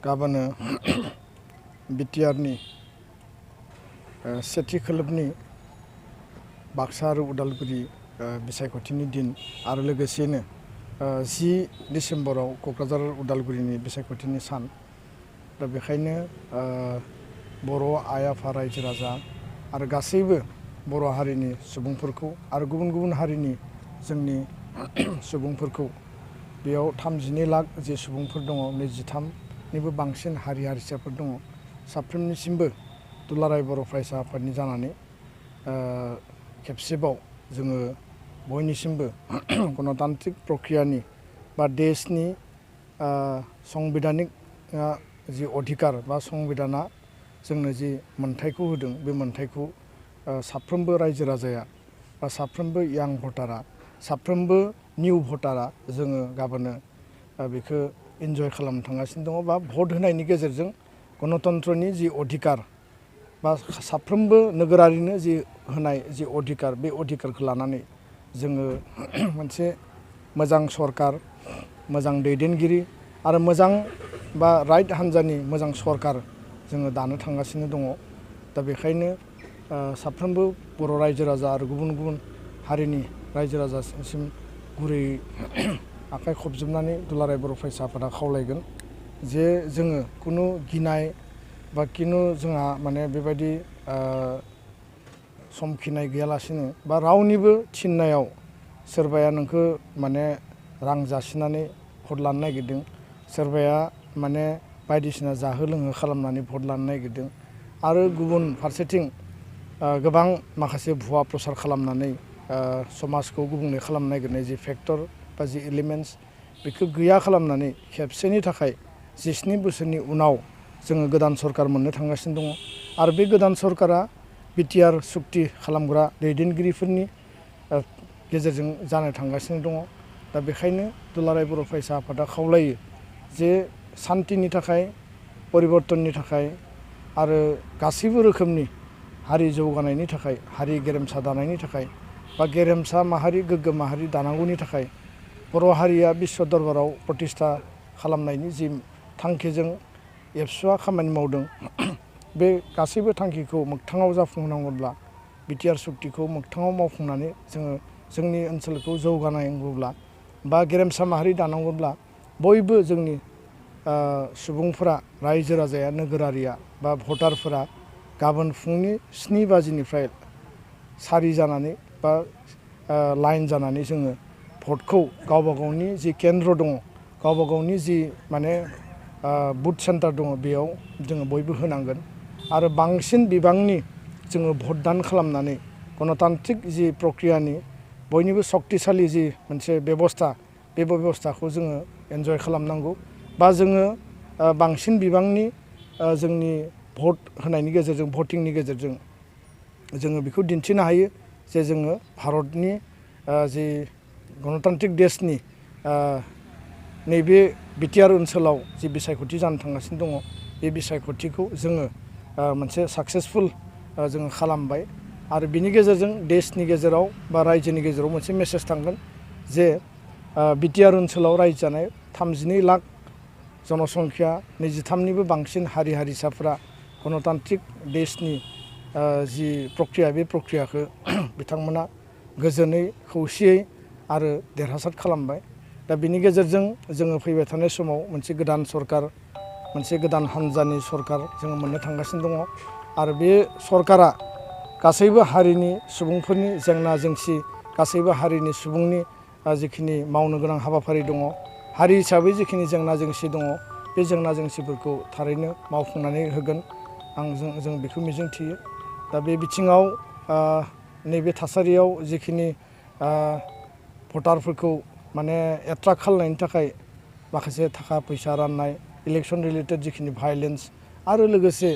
गाबोनो बिटिआरनि सेथि खोलोबनि बाक्सा आरो उदालगुरि बिसायख'थिनि दिन आरो लोगोसेनो 10 डिसेम्बराव क'क्राझार उदालगुरिनि बिसायख'थिनि सान दा बेखायनो बर' आइ आफा रायजो राजा आरो गासैबो बर' हारिनि सुबुंफोरखौ आरो गुबुन गुबुन हारिनि जोंनि सुबुंफोरखौ बेयाव 32 लाख जे सुबुंफोर दङ 23निबो बांसिन हारि हारिसाफोर दङ साफ्रोमनिसिमबो दुलाराय बर' फरायसा आफादनि जानानै खेबसेबाव जोङो बयनिसिमबो गणतान्त्रिक प्रक्रियानि बा देशनि संबिधानिक जि अधिकार बा संबिधाना जोंनो जि मोन्थायखौ होदों बे मोन्थायखौ साफ्रोमबो रायजो राजाया बा साफ्रोमबो यां भटारा साफ्रोमबो निउ भटारा जोङो गाबोनो बेखौ इन्जय खालामनो थांगासिनो दङ बा भट होनायनि गेजेरजों गणतन्त्रनि जि अधिकार बा साफ्रोमबो नोगोरारिनो जि होनाय जि अधिकार बे अधिकारखौ लानानै जोङो मोनसे मोजां सरकार मोजां दैदेनगिरि आरो मोजां बा राइट हान्जानि मोजां सरकार जोङो दानो थांगासिनो दङ दा बेखायनो साफ्रोमबो बर' रायजो राजा आरो गुबुन गुबुन हारिनि रायजो राजासिम गुरै आखाइ खबजोबनानै दुलाराय बर' फरायसा आफादा खावलायगोन जे जोङो खुनु गिनाय बा किनु जोंहा माने बेबायदि समखिनाय गैयालासिनो बा रावनिबो थिननायाव सोरबाया नोंखौ माने रां जासिनानै भट लानो नागिरदों सोरबाया माने बायदिसिना जाहो लोंहो खालामनानै भट लानो नागिरदों आरो गुबुन फारसेथिं गोबां माखासे भुवा प्रसार खालामनानै समाजखौ गुबुंले खालामनो नागिरनाय जि फेक्टर बा जि एलिमेन्टस बेखौ गैया खालामनानै खेबसेनि थाखाय 17 बोसोरनि उनाव जोङो गोदान सरकार मोननो थांगासिनो दङ आरो बे गोदान सरकारा बिटिआर सुक्ति खालामग्रा दैदेनगिरिफोरनि गेजेरजों जानो थांगासिनो दङ दा बेखायनो दुलाराय बर' फरायसा आफादा खावलायो जे सान्तिनि थाखाय परिबर्तननि थाखाय आरो गासैबो रोखोमनि हारि जौगानायनि थाखाय हारि गेरेमसा दानायनि थाखाय बा गेरेमसा माहारि गोग्गो माहारि दानांगौनि थाखाय बर' हारिया बिश्व दरबाराव प्रतिष्ठा खालामनायनि जि थांखिजों एबसुआ खामानि मावदों बे गासैबो थांखिखौ मोगथाङाव जाफुंहोनांगौब्ला बिटिआर सुक्तिखौ मोगथाङाव मावफुंनानै जोङो जोंनि ओनसोलखौ जौगानांगौब्ला बा गेरेमसा माहारि दानांगौब्ला बयबो जोंनि सुबुंफोरा रायजो राजाया नोगोरारिया बा भटारफोरा गाबोन फुंनि 7 बाजिनिफ्राय सारि जानानै बा लाइन जानानै जोङो भटखौ गावबा गावनि जि केन्द्र दङ गावबा गावनि जि माने बुथ सेन्टार दङ बेयाव जोङो बयबो होनांगोन आरो बांसिन बिबांनि जोङो भटदान खालामनानै गणतान्त्रिक जि प्रक्रियानि बयनिबो सक्तिशालि जि मोनसे बेबस्था बे बेबस्थाखौ जोङो एन्जय खालामनांगौ बा जोङो बांसिन बिबांनि जोंनि भट होनायनि गेजेरजों भटिंनि गेजेरजों जोङो बेखौ दिन्थिनो हायो जे जोङो भारतनि जि गणतान्त्रिक देशनि नैबे बिटिआर ओनसोलाव जि बिसायख'थि जानो थांगासिनो दङ बे बिसायख'थिखौ जोङो मोनसे साक्सेसफुल जोङो खालामबाय आरो बिनि गेजेरजों देशनि गेजेराव बा रायजोनि गेजेराव मोनसे मेसेज थांगोन जे बिटिआर ओनसोलाव रायजो जानाय 32 लाख जनसंख्या 23निबो बांसिन हारि हारिसाफ्रा गणतान्त्रिक देशनि जि प्रक्रिया बे प्रक्रियाखौ बिथांमोना गोजोनै खौसेयै आरो देरहासार खालामबाय दा बिनि गेजेरजों जोङो फैबाय थानाय समाव मोनसे गोदान सरकार मोनसे गोदान हान्जानि सरकार जोङो मोननो थांगासिनो दङ आरो बे सरकारा गासैबो हारिनि सुबुंफोरनि जेंना जेंसि गासैबो हारिनि सुबुंनि जिखिनि मावनो गोनां हाबाफारि दङ हारि हिसाबै जिखिनि जेंना जेंसि दङ बे जेंना जेंसिफोरखौ थारैनो मावफुंनानै होगोन जों बेखौ मिजिंथियो दा बे बिथिङाव नैबे थासारियाव जिखिनि भटारफोरखौ माने एट्राक्ट खालामनायनि थाखाय माखासे थाखा फैसा राननाय इलेक्सन रिलेटेड जिखिनि भायलेन्स आरो लोगोसे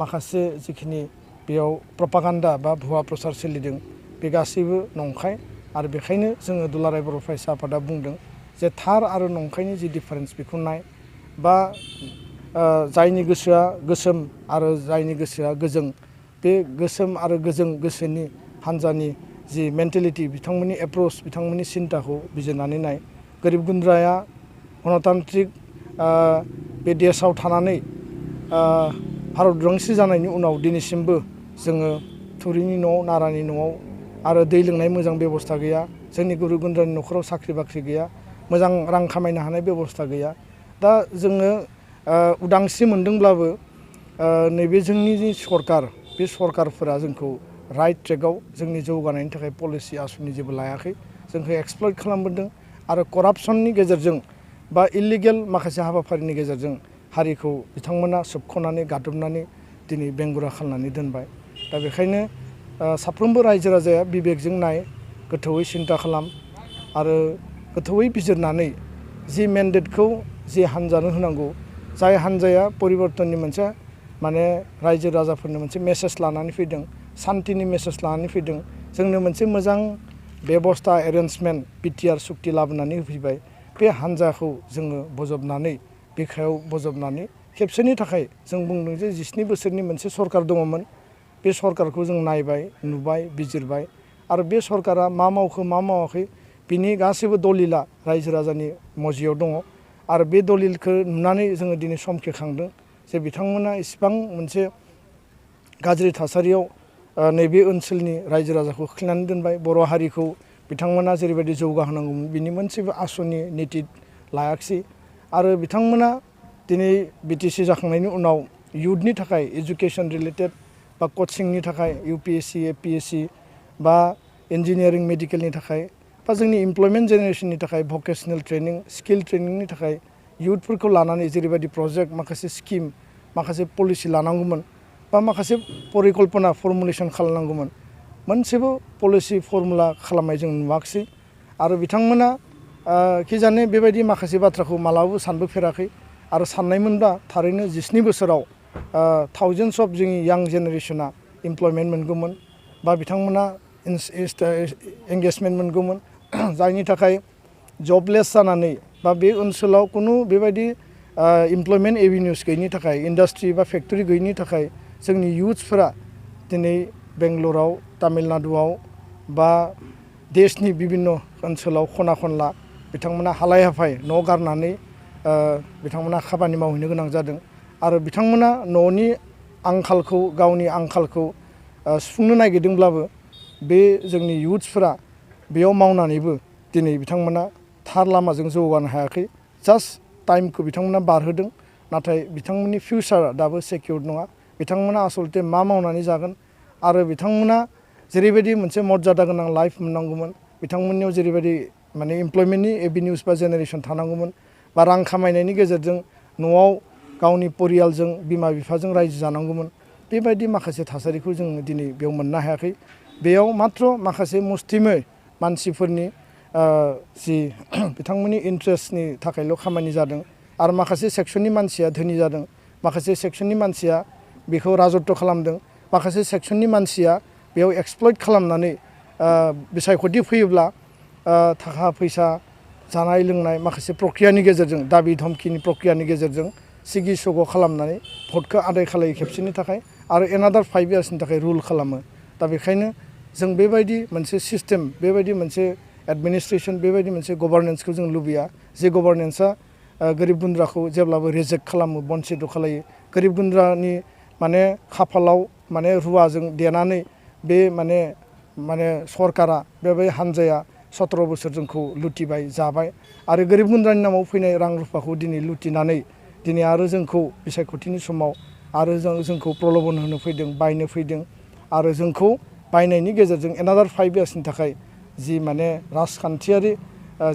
माखासे जिखिनि बेयाव प्रपागान्डा बा भुवा प्रसार सोलिदों बे गासैबो नंखाय आरो बेखायनो जोङो दुलाराय बर' फरायसा आफादा बुंदों जे थार आरो नंखायनि जि डिफारेन्स बेखौ नाय बा जायनि गोसोआ गोसोम आरो जायनि गोसोआ गोजों बे गोसोम आरो गोजों गोसोनि हान्जानि जि मेन्टेलिटि बिथांमोननि एप्रोच बिथांमोननि सिन्ताखौ बिजिरनानै नाय गोरिब गुन्द्राया गणतान्त्रिक बे देशआव थानानै भारत उदांस्रि जानायनि उनाव दिनैसिमबो जोङो थुरिनि न'आव नारानि न'आव आरो दै लोंनाय मोजां बेबस्था गैया जोंनि गोरिब गुन्द्रानि न'खराव साख्रि बाख्रि गैया मोजां रां खामायनो हानाय बेबस्था गैया दा जोङो उदांस्रि मोनदोंब्लाबो नैबे जोंनि जि सरकार बे सरकारफोरा जोंखौ राइट ट्रेकआव जोंनि जौगानायनि थाखाय पलिसि आसुनि जेबो लायाखै जोंखौ एक्सप्लइट खालामबोदों आरो करापसननि गेजेरजों बा इलिगेल माखासे हाबाफारिनि गेजेरजों हारिखौ बिथांमोना सोबख'नानै गादबनानै दिनै बेंगुरा खालामनानै दोनबाय दा बेखायनो साफ्रोमबो रायजो राजाया बिबेकजों नाय गोथौयै सिन्ता खालाम आरो गोथौयै बिजिरनानै जि मेन्डेटखौ जि हान्जानो होनांगौ जाय हान्जाया परिबर्तननि मोनसे माने रायजो राजाफोरनो मोनसे मेसेज लानानै फैदों सान्तिनि मेसेज लानानै फैदों जोंनो मोनसे मोजां बेबस्था एरेन्जमेन्ट बिटिआर सुक्ति लाबोनानै होफैबाय बे हान्जाखौ जोङो बजबनानै बिखायाव बजबनानै खेबसेनि थाखाय जों बुंदों जे 17 बोसोरनि मोनसे सरकार दङमोन बे सरकारखौ जों नायबाय नुबाय बिजिरबाय आरो बे सरकारा मा मावखो मा मावाखै बिनि गासैबो दलिला रायजो राजानि मजियाव दङ आरो बे दलिलखौ नुनानै जोङो दिनै समखिखांदों जे बिथांमोना इसिबां मोनसे गाज्रि थासारियाव नैबे ओनसोलनि रायजो राजाखौ खोख्लैनानै दोनबाय बर' हारिखौ बिथांमोना जेरैबायदि जौगाहोनांगौमोन बिनि मोनसेबो आसनि निति लायाखिसै आरो बिथांमोना दिनै बिटिसि जाखांनायनि उनाव इयुथनि थाखाय एजुकेशन रिलेटेड बा कचिंनि थाखाय UPSC APSC बा इन्जिनियारिं मेडिकेलनि थाखाय बा जोंनि इमप्लयमेन्ट जेनेरेशननि थाखाय भकेसनेल ट्रेनिं स्किल ट्रेनिंनि थाखाय इयुथफोरखौ लानानै जेरैबायदि प्रजेक्ट माखासे स्किम माखासे पलिसि लानांगौमोन बा माखासे परिकल्पना फर्मुलेसन खालामनांगौमोन मोनसेबो पलिसि फर्मुला खालामनाय जों नुवाखिसै आरो बिथांमोना खिजाने बेबायदि माखासे बाथ्राखौ मालाबाबो सानबोफेराखै आरो साननायमोनब्ला थारैनो 17 बोसोराव थाउजेन्डस अफ जोंनि यां जेनेरेशना इमप्लयमेन्ट मोनगौमोन बा बिथांमोना एंगेजमेन्ट मोनगौमोन जायनि थाखाय जबलेस जानानै बा बे ओनसोलाव खुनु बेबायदि इमप्लयमेन्ट एभिनिउस गैयिनि थाखाय इन्डास्ट्रि बा फेक्टरि गैयिनि थाखाय जोंनि इयुथ्सफोरा दिनै बेंगलराव तामिलनाडुआव बा देशनि बिभिन्न ओनसोलाव खना खनला बिथांमोना हालाय हाफाय न' गारनानै बिथांमोना खामानि मावहैनो गोनां जादों आरो बिथांमोना न'नि आंखालखौ गावनि आंखालखौ सुफुंनो नागिरदोंब्लाबो बे जोंनि इयुथ्सफोरा बेयाव मावनानैबो दिनै बिथांमोना थार लामाजों जौगानो हायाखै जास्ट टाइमखौ बिथांमोना बारहोदों नाथाय बिथांमोननि फिउचारा दाबो सेकिउर्ड नङा बिथांमोना आसलते मा मावनानै जागोन आरो बिथांमोना जेरैबायदि मोनसे मर्यादा गोनां लाइफ मोननांगौमोन बिथांमोननियाव जेरैबायदि माने इमप्लयमेन्टनि एभिनिउस बा जेनेरेशन थानांगौमोन बा रां खामायनायनि गेजेरजों न'आव गावनि परियालजों बिमा बिफाजों रायजो जानांगौमोन बेबायदि माखासे थासारिखौ जों दिनै बेयाव मोननो हायाखै बेयाव मात्र माखासे मुस्थिमै मानसिफोरनि जि बिथांमोननि इन्ट्रेस्टनि थाखायल' खामानि जादों आरो माखासे सेक्सननि मानसिया धोनि जादों माखासे सेक्सननि मानसिया बेखौ राजत्व खालामदों माखासे सेक्सननि मानसिया बेयाव एक्सप्लइट खालामनानै बिसायख'थि फैयोब्ला थाखा फैसा जानाय लोंनाय माखासे प्रक्रियानि गेजेरजों दाबि धमकिनि प्रक्रियानि गेजेरजों सिगि सग' खालामनानै भटखौ आदाय खालायो खेबसेनि थाखाय आरो एनादार 5 इयार्सनि थाखाय रुल खालामो दा बेखायनो जों बेबायदि मोनसे सिस्टेम बेबायदि मोनसे एडमिनिस्ट्रेसन बेबायदि मोनसे गभार्नेन्सखौ जों लुबैया जे गभार्नेन्सआ गोरिब गुन्द्राखौ जेब्लाबो रिजेक्ट खालामो बनसिद खालायो गोरिब गुन्द्रानि माने खाफालाव माने रुवाजों देनानै बे माने सरकारा बेबायदि हान्जाया 17 बोसोर जोंखौ लुटिबाय जाबाय आरो गोरिब गुन्द्रानि नामाव फैनाय रां रुफाखौ दिनै लुटिनानै दिनै आरो जोंखौ बिसायख'थिनि समाव आरो जोंखौ प्रल'भन होनो फैदों बायनो फैदों आरो जोंखौ बायनायनि गेजेरजों एनादार 5 इयार्सनि थाखाय जि माने राजखान्थियारि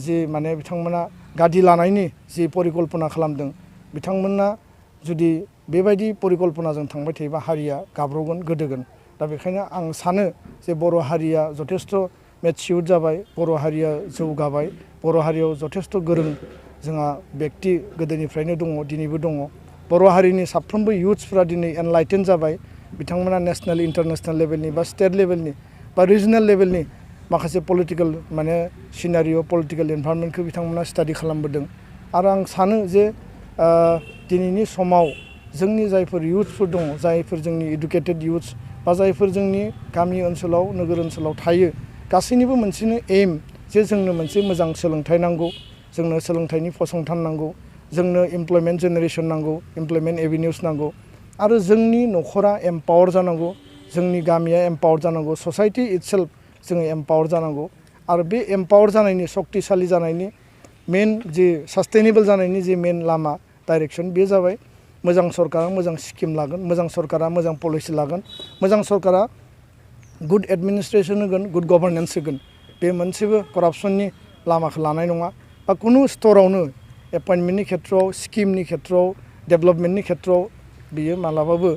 जि माने बिथांमोना गादि लानायनि जि परिकल्पना खालामदों बिथांमोना जुदि बेबायदि परिकल्पनाजों थांबाय थायोबा हारिया गाब्रगोन गोदोगोन दा बेखायनो आं सानो जे बर' हारिया जथेस्थ' मेच्युर जाबाय बर' हारिया जौगाबाय बर' हारियाव जथेस्थ' गोरों जोंहा व्यक्ति गोदोनिफ्रायनो दङ दिनैबो दङ बर' हारिनि साफ्रोमबो इयुथ्सफ्रा दिनै एनलाइटेन जाबाय बिथांमोना नेशनेल इन्टारनेशनेल लेभेलनि बा स्टेट लेभेलनि बा रिजनेल लेभेलनि माखासे पलिटिकेल माने सिनारिय' पलिटिकेल एनभारनमेन्टखौ बिथांमोना स्टाडि खालामबोदों आरो आं सानो जे दिनैनि समाव जोंनि जायफोर इयुथ्सफोर दङ जायफोर जोंनि इडुकेटेड इयुथ्स बा जायफोर जोंनि गामि ओनसोलाव नोगोर ओनसोलाव थायो गासैनिबो मोनसेनो एम जे जोंनो मोनसे मोजां सोलोंथाइ नांगौ जोंनो सोलोंथाइनि फसंथान नांगौ जोंनो इमप्लयमेन्ट जेनेरेसन नांगौ, इमप्लयमेन्ट एभिनिउस नांगौ आरो जोंनि न'खरा एम्पावार जानांगौ, जोंनि गामिया एम्पावार जानांगौ, ससाइटि इटसेल्फ जोङो एम्पावार जानांगौ आरो बे एम्पावार जानायनि सक्तिशालि जानायनि मेन जि सास्टेनेबल जानायनि जि मेन लामा डाइरेक्सन बे जाबाय मोजां सरकारा मोजां स्किम लागोन, मोजां सरकारा मोजां पलिसि लागोन, मोजां सरकारा गुड एडमिनिस्ट्रेसन होगोन, गुड गभर्नेन्स होगोन। बे मोनसेबो करापसननि लामाखौ लानाय नङा बा कुनु स्तरावनो एपइन्टमेन्टनि खेथ्रआव, स्किमनि खेथ्रआव, डेभेलपमेन्टनि खेथ्रआव बियो मालाबाबो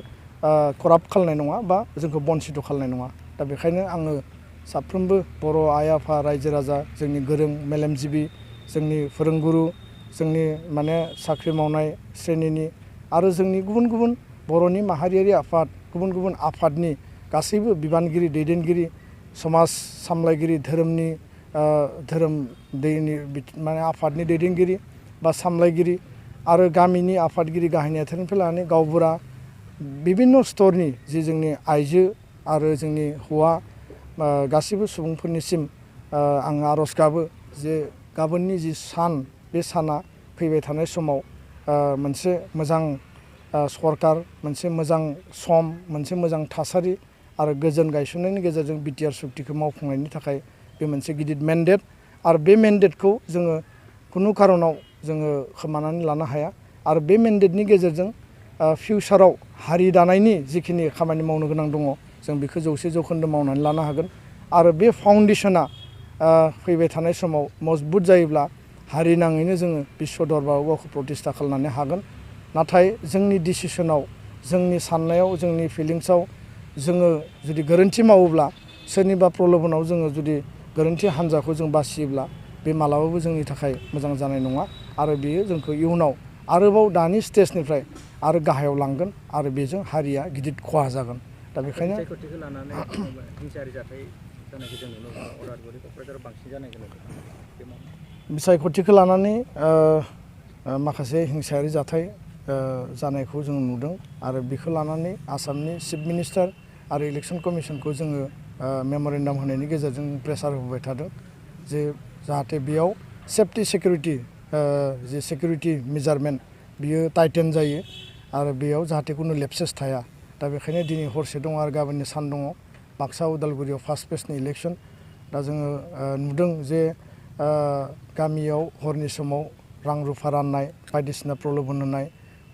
कराप्ट खालामनाय नङा बा जोंखौ बन्सित खालामनाय नङा। दा बेखायनो आङो साफ्रोमबो बर' आइ आफा रायजो राजा, जोंनि गोरों मेलेमजिबि, जोंनि फोरोंगुरु, जोंनि माने साख्रि मावनाय श्रेणिनि आरो जोंनि गुबुन गुबुन बर'नि माहारियारि आफाद, गुबुन गुबुन आफादनि गासैबो बिबानगिरि, दैदेनगिरि, समाज सामलायगिरि, धोरोम माने आफादनि दैदेनगिरि बा सामलायगिरि आरो गामिनि आफादगिरि, गाहाय नेहाथारिनिफ्राय लानानै गावबुरा, बिभिन्न स्तरनि जि जोंनि आइजो आरो जोंनि हौवा गासैबो सुबुंफोरनिसिम आङो आर'ज गाबो जे गाबोननि जि सान, बे साना फैबाय थानाय समाव मोनसे मोजां सरकार, मोनसे मोजां सम, मोनसे मोजां थासारि आरो गोजोन गायसननायनि गेजेरजों बिटिआर सुक्तिखौ मावफुंनायनि थाखाय बे मोनसे गिदिर मेन्डेट आरो बे मेन्डेटखौ जोङो खुनु खारनाव जोङो खोमानानै लानो हाया आरो बे मेन्डेटनि गेजेरजों फिउचाराव हारि दानायनि जिखिनि खामानि मावनो गोनां दङ जों बेखौ 100% मावनानै लानो हागोन आरो बे फाउन्डेसना फैबाय थानाय समाव मजबुत जायोब्ला हारि नाङैनो जोङो बिश्व दरबाराव गावखौ प्रतिष्ठा खालामनो हागोन। नाथाय जोंनि डिसिसनाव, जोंनि साननायाव, जोंनि फिलिंसआव जोङो जुदि गोरोन्थि मावोब्ला, सोरनिबा प्रल'भनाव जोङो जुदि गोरोन्थि हान्जाखौ जों बासियोब्ला बे मालाबाबो जोंनि थाखाय मोजां जानाय नङा आरो बेयो जोंखौ इयुनाव आरोबाव दानि स्टेजनिफ्राय आरो गाहायाव लांगोन आरो बेजों हारिया गिदिर खहा जागोन। दा बेखायनो बिसायख'थिखौ लानानै हिंसायारि जाथाय जानायखौ जों नुनो मोनो, अदालगुरि क'क्राझाराव बांसिन जानायखौ नुनो मोनो। बिसायख'थिखौ लानानै माखासे हिंसायारि जाथाय जानायखौ जों नुदों आरो बेखौ लानानै आसामनि चिफ मिनिस्टार आरो इलेक्सन कमिसनखौ जोङो मेम'रेन्डाम होनायनि गेजेरजों प्रेसार होबाय थादों जे जाहाथे बेयाव सेफटि सिकिउरिटि जे सिकिउरिटि मेजारमेन्ट बियो टाइटेन जायो आरो बेयाव जाहाथे कुनु लेप्सेस थाया। दा बेखायनो दिनै हरसे दङ आरो गाबोननि सान दङ बाक्सा उदालगुरियाव फार्स्ट फेसनि इलेक्सन। दा जोङो नुदों जे गामियाव हरनि समाव रां रुफा राननाय, बायदिसिना प्रल'भन होनाय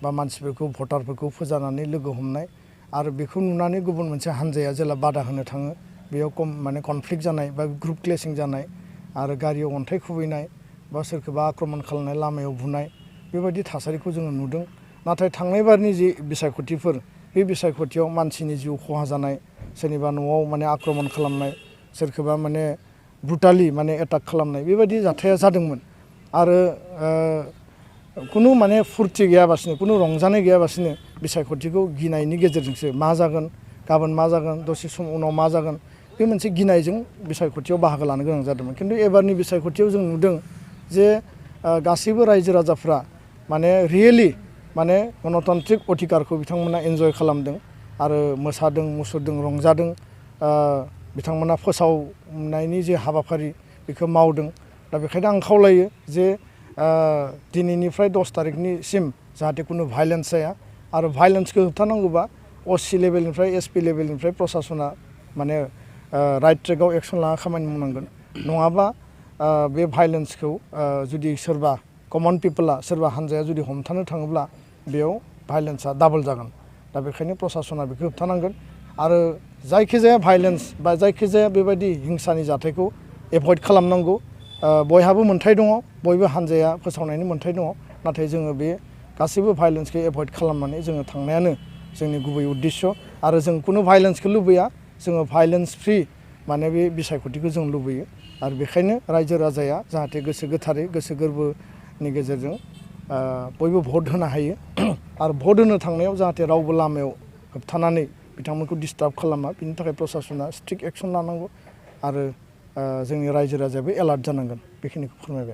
बा मानसिफोरखौ भटारफोरखौ फोजानानै लोगो हमनाय आरो बेखौ नुनानै गुबुन मोनसे हान्जाया जेला बादा होनो थाङो बेयाव माने कनफ्लिक्ट जानाय बा ग्रुप क्लेसिं जानाय आरो गारियाव अन्थाइ खुबैनाय बा सोरखौबा आक्रमन खालामनाय, लामायाव बुनाय, बेबायदि थासारिखौ जोङो नुदों। नाथाय थांनाय बारनि जि बिसायख'थिफोर, बे बिसायख'थियाव मानसिनि जिउ खहा जानाय, सोरनिबा न'आव माने आक्रमन खालामनाय, सोरखौबा माने ब्रुटालि माने एटाक खालामनाय, बेबायदि जाथाया जादोंमोन आरो कुनु माने फुरथि गैयाबासिनो, कुनु रंजानाय गैयाबासिनो बिसायख'थिखौ गिनायनि गेजेरजोंसो मा जागोन, गाबोन मा जागोन, दसे सम उनाव मा जागोन, बे मोनसे गिनायजों बिसायख'थियाव बाहागो लानो गोनां जादोंमोन। खिन्थु एबारनि बिसायख'थियाव जों नुदों जे गासैबो रायजो राजाफ्रा माने रियेलि माने गणतान्त्रिक अधिकारखौ बिथांमोना एन्जय खालामदों आरो मोसादों, मुसुरदों, रंजादों। बिथांमोना फोसावनायनि जे हाबाफारि बेखौ मावदों। दा बेखायनो आं खावलायो जे दिनैनिफ्राय 10 तारिखनिसिम जाहाथे कुनु भायलेन्स जाया आरो भायलेन्सखौ होबथानांगौबा अ.सि. लेभेलनिफ्राय एस.पि. लेभेलनिफ्राय प्रसासना माने राइट ट्रेकआव एक्सन लाना खामानि मावनांगोन। नङाबा बे भायलेन्सखौ जुदि सोरबा कमन पिपोला, सोरबा हान्जाया जुदि हमथानो थाङोब्ला बेयाव भायलेन्सआ डाबल जागोन। दा बेखायनो प्रसासना बेखौ होबथानांगोन आरो जायखिजाया भायलेन्स बा जायखिजाया बेबायदि हिंसानि जाथायखौ एभयड खालामनांगौ। बयहाबो मोन्थाय दङ, बयबो हान्जाया फोसावनायनि मोन्थाय दङ, नाथाय जोङो बे गासैबो भायलेन्सखौ एभयड खालामनानै जोङो थांनायानो जोंनि गुबै उद्देश्य आरो जों कुनु भायलेन्सखौ लुबैया, जोङो भायलेन्स फ्रि माने बे बिसायख'थिखौ जों लुबैयो आरो बेखायनो रायजो राजाया जाहाथे गोसो गोथारै, गोसो गोरबोनि गेजेरजों बयबो भट होनो हायो आरो भट होनो थांनायाव जाहाथे रावबो लामायाव होबथानानै बिथांमोनखौ डिस्टार्ब खालामा, बिनि थाखाय प्रसासना स्ट्रिक्ट एक्सन लानांगौ आरो जोंनि रायजो राजायाबो एलार्ट जानांगोन। बेखिनिखौ फोरमायबाय।